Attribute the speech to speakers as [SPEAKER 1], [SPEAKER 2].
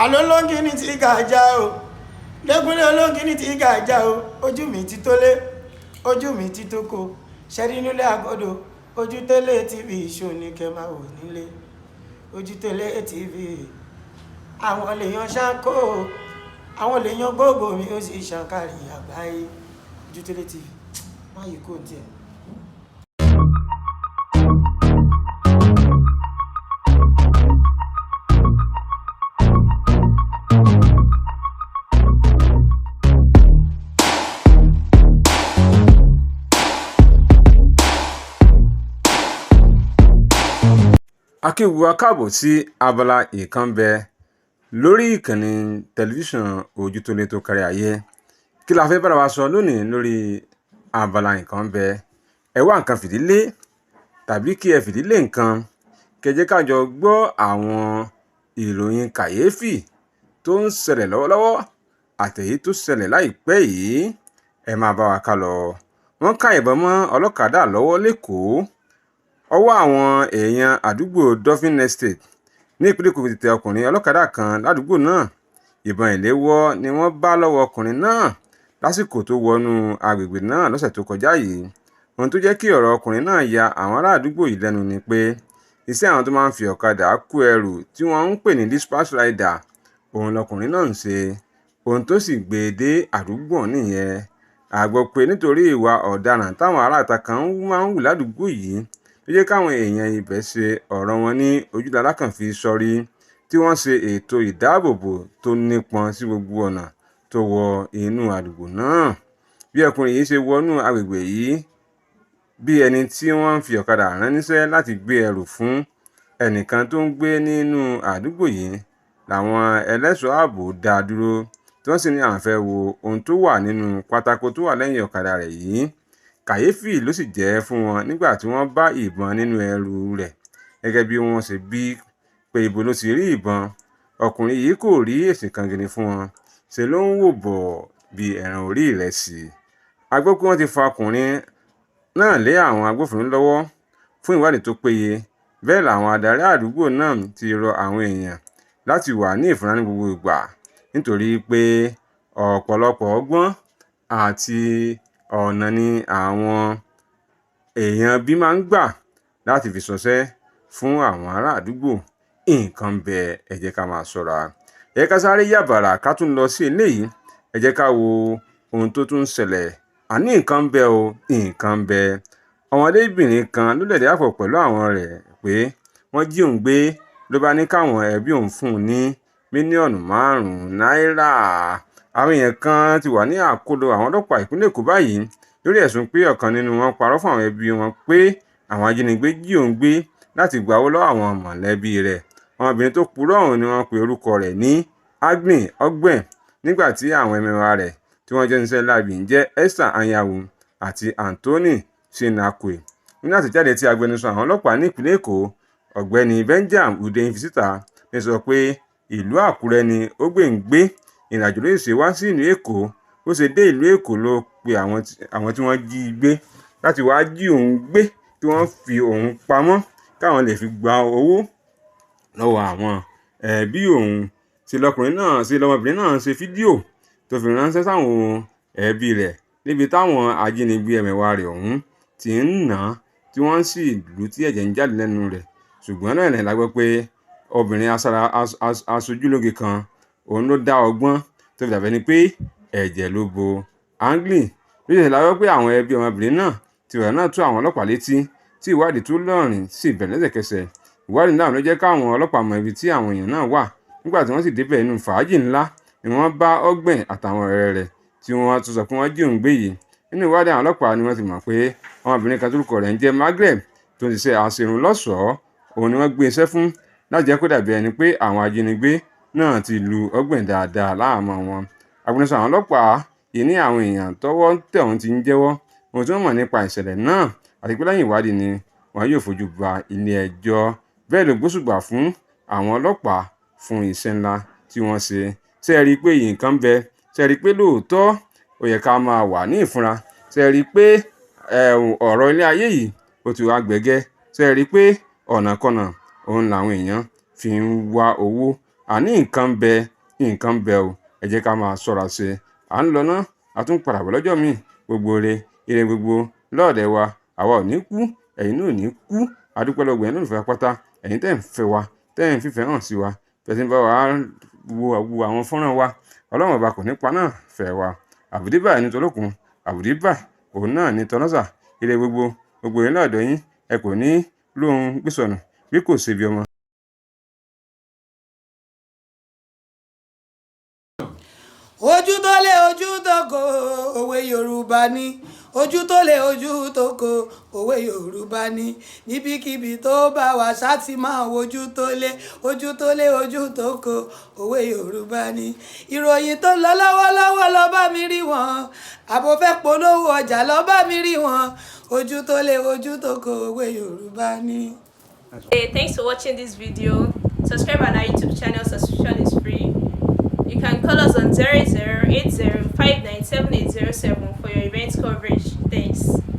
[SPEAKER 1] Àlọ́ olóńgìní tí gàjà o, lẹ́kúnlé olóńgìní tí gàjà o. Ojú mi ti tó lé, ojú mi ti tó ko, ṣẹ́rí nílé àgọ́dọ̀. Ojútólé TV ṣò ní kẹ́ máa wò nílé. Ojútólé TV, àwọn lèèyàn ṣáńkó, àwọn lèèyàn gbogbo mi ó sì ṣàǹkàrí àgbáyé. Ojútólé TV, má yí kó tiẹ̀.
[SPEAKER 2] Akéwì wa, káàbọ̀ sí abala ìkànbẹ lórí ìkànnì tẹlifíṣàn Ojútólé tó kárí ayé. Kí la fẹ́ bára wa sọ lónìí lórí abala ìkànbẹ? Ẹ wá nǹkan fìdílé tàbí kí ẹ fìdílé nǹkan, kí ẹ jẹ́ ká jọ gbọ́ àwọn ìròyìn kàyéfì tó ń ṣẹlẹ̀ lọ́wọ́lọ́wọ́ àtèyí tó ṣẹlẹ̀ láìpẹ́ yìí. Ẹ máa bá wa ká lọ. Wọ́n ká ìbọn mọ́ ọlọ́kadà lọ́wọ́ lẹ́kọ̀ọ́. Ọwọ́ àwọn èèyàn àdúgbò Dolphin Estate ní ìpínlẹ̀ Èkó ti tẹ ọkùnrin ọlọ́kadà kan ládùúgbò náà. Ìbọn ìléwọ́ ni wọ́n bá lọ́wọ́ ọkùnrin náà lásìkò tó wọnú agbègbè náà lọ́sẹ̀ tó kọjá yìí. Ohun tó jẹ́ kí ọ̀rọ̀ ọkùnrin náà ya àwọn ará àdúgbò yìí lẹ́nu ni pé iṣẹ́ àwọn tó máa ń fi ọ̀kadà kó ẹrù tí wọ́n ń pè ní dispatch rider òun lọkùnrin náà ń ṣe. Ohun tó sì gbé e dé àdúgbò nìyẹn. A gbọ́ pé nítorí ìwà ọ̀daràn táwọn aráàta kan máa ń hù ládùúgbò yìí ló jẹ́ káwọn èèyàn ibẹ̀ ṣe ọ̀rọ̀ wọn ní ojúlalákàn fi sọrí, tí wọ́n ṣe ètò ìdáàbòbò tó nípọn sí gbogbo ọ̀nà tó wọ inú àdúgbò náà. Bí ọkùnrin yìí ṣe wọnú agbègbè yìí bí ẹni tí wọ́n fi ọ̀kadà rán níṣẹ́ láti gbé ẹrù fún ẹnìkan tó ń gbé nínú àdúgbò yìí làwọn ẹlẹ́ṣọ̀ọ́ ààbò dá a dúró, tí wọ́n sì ní àwọn fẹ́ wo ohun tó wà nínú pátákó tó wà lẹ́yìn ọ̀kadà rẹ̀ yìí. Kàyéfì ló sì jẹ́ fún wọn nígbà tí wọ́n bá ìbọn nínú ẹrù rẹ̀. Gẹ́gẹ́ bí wọ́n ṣe bí pé ibo ló ti rí ìbọn, ọkùnrin yìí kò rí èsì kan gidi fún wọn, ṣe ló ń wò bọ̀ bí ẹran orí ìrẹsì. A gbọ́ pé wọ́n ti fa ọkùnrin náà lé àwọn agbófinró lọ́wọ́ fún ìwádìí tó péye. Bẹ́ẹ̀ làwọn adarí àdúgbò náà ti rọ àwọn èèyàn láti wà ní ìfura ní gbogbo ìgbà, nítorí pé ọ̀pọ̀lọpọ̀ ọgbọ́n àti ọ̀nà ni àwọn èèyàn bí máa ń gbà láti fi ṣọṣẹ́ fún àwọn ará àdúgbò. Nǹkan ń bẹ, ẹ jẹ́ ká máa ṣọ́ra. Ẹ jẹ́ ká sáré yàbàrà ká tún lọ sí eléyìí. Ẹ jẹ́ ká wo ohun tó tún ń ṣẹlẹ̀. Àní nǹkan ń bẹ o, nǹkan ń bẹ. Ọmọdébìnrin kan ló lẹ̀dí àpò pẹ̀lú àwọn rẹ̀ pé wọ́n jí òun gbé, ló bá ní káwọn ẹbí òun fún un ní 5 mílíọ̀nù náírà. Àwọn èèyàn kan ti wà ní àkólò àwọn ọlọ́pàá ìpínlẹ̀ Èkó báyìí lórí ẹ̀sùn pé ọ̀kan nínú wọn parọ́ fún àwọn ẹbí wọn pé àwọn ajínigbé jí òun gbé láti gba owó lọ́wọ́ àwọn mọ̀lẹ́bí rẹ̀. Ọmọbìnrin tó purọ́ ọ̀hún ni wọ́n pe orúkọ rẹ̀ ní Agnes Ogben, nígbà tí àwọn ẹmẹ̀wà rẹ̀ tí wọ́n jọ ń ṣiṣẹ́ láabi ń jẹ́ Esther Anyanwu àti Anthony Chinakwe. Nínú àtẹ̀jáde tí agbẹnusọ àwọn ọlọ́pàá ní ìpínlẹ̀ Èkó, Ọ̀gbẹ́ni Benjamin Hundeyin fi síta ní sọ pé ìlú Àkúrẹ́ ni Ogben ń gbé, ìrìnàjò ló sì ṣe wá sí ìlú Èkó. Bó ṣe dé ìlú Èkó ló pe àwọn tí wọ́n jí i gbé láti wáá jí òun gbé kí wọ́n fi òun pamọ́ káwọn lè fi gba owó lọ́wọ́ àwọn ẹbí òun. Ṣe lọkùnrin náà ṣe lọmọbìnrin náà ṣe fídíò tó fi ránṣẹ́ sáwọn ẹbí rẹ̀ níbi táwọn ajínigbé ẹmẹ̀wà rẹ̀ ọ̀hún ti ń nà án, tí wọ́n sì lù ú tí ẹ̀jẹ̀ ń jáde lẹ́nu rẹ̀. Ṣùgbọ́n náà la gbọ́ pé obìnrin aṣojúlóge kan òun ló dá ọgbọ́n tó fi dàbí ẹni pé ẹ̀jẹ̀ ló bo Anglin. Bí ó ṣe la gbọ́ pé àwọn ẹbí ọmọbìnrin náà ti ọ̀rọ̀ náà tó àwọn ọlọ́pàá létí, tí ìwádìí tó lọ́rìn sì bẹ̀rẹ̀ lẹ́sẹ̀kẹsẹ̀. Ìwádìí náà ló jẹ́ káwọn ọlọ́pàá mọ ibi tí àwọn èèyàn náà wà. Nígbà tí wọ́n sì débẹ̀, inú fàájì ńlá ni wọ́n bá Ogben àtàwọn ọ̀rẹ́ rẹ̀ tí wọ́n tún sọ pé wọ́n jí òun gbé yìí. Nínú ìwádìí àwọn ọlọ́pàá ni wọ́n ti mọ̀ pé ọmọbìnrin kan tórúkọ rẹ̀ ń jẹ́ Margaret tó ń ṣiṣẹ́ aṣerunlọ́ṣọ̀ọ́ òun ni wọ́n gbé iṣẹ́ fún láti jẹ́ kó dàbí ẹni pé àwọn ajínigbé náà ti lu Ogben dáadáa láhàámọ́ wọn. Agbẹnusọ àwọn ọlọ́pàá yìí ní àwọn èèyàn tọ́wọ́ tẹ̀ ọ̀hún ti ń jẹ́wọ́ ohun tí wọ́n mọ̀ nípa ìṣẹ̀lẹ̀ náà, àti pé lẹ́yìn ìwádìí ni wọn yóò fojú ba ilé-ẹjọ́. Bẹ́ẹ̀ ló gbóṣùbà fún àwọn ọlọ́pàá fún iṣẹ́ ńlá tí wọ́n ṣe. Ṣé ẹ rí i pé nǹkan ń bẹ? Ṣé ẹ rí i pé lóòótọ́ ó yẹ ká máa wà ní ìfúnra? Ṣé ẹ rí i pé ọ̀rọ̀ ilé ayé yìí ó ti wá gbẹgẹ́? Ṣé ẹ rí i pé ọ̀nàkọnà òun làwọn èèyàn fi ń wá owó? Àní nǹkan ń bẹ, nǹkan ń bẹ o. Ẹ jẹ́ ká máa ṣọ́ra ṣe. À ń lọ ná, a tún padà bọ̀ lọ́jọ́ míì. Gbogbo ire, ire gbogbo lọ́ọ̀dẹ̀ wa. Àwa ò ní kú, ẹ̀yin náà ò ní kú. A dúpẹ́ lọ́wọ́ ẹ̀yin olólùfẹ́ wa pátá, ẹ̀yin tẹ́ ẹ̀ ń fẹ́ wa, tẹ́ ẹ̀ ń fìfẹ́ hàn sí wa, tẹ́ ẹ ti ń bá wa wo àwọn fọ́nrán wa. Ọlọ́run ọba kò ní pa náà fẹ́ wa. Àbùdí báyìí ní tolókun, àbùdí báyìí òun náà ní tọlọ́sà. Ire gbogbo, gbogbo ire lọ́ọ̀dẹ̀ yín. Ẹ kò ní lóhun gbé sọnù bí kò ṣe bí ọmọ.
[SPEAKER 3] Ojú tó lé ojú tó kò, òwe Yorùbá ni. Ojú tó lé ojú tó kò, òwe Yorùbá ni. Níbikíbi tó bá wà, ṣá ti máa wojú tó lé, ojú tó lé ojú tó kò, òwe Yorùbá ni. Ìròyìn tó lọ lọ́wọ́lọ́wọ́, lọ bá mi rí wọn. Àbò fẹ́ polówó ọjà, lọ bá mi rí wọn. Ojú tó lé ojú tó kò, òwe Yorùbá ni.
[SPEAKER 4] Hey, thanks for watching this video. Subscribe on our YouTube channel, subscription is free. You can call us on 0080 for your event coverage. Thanks.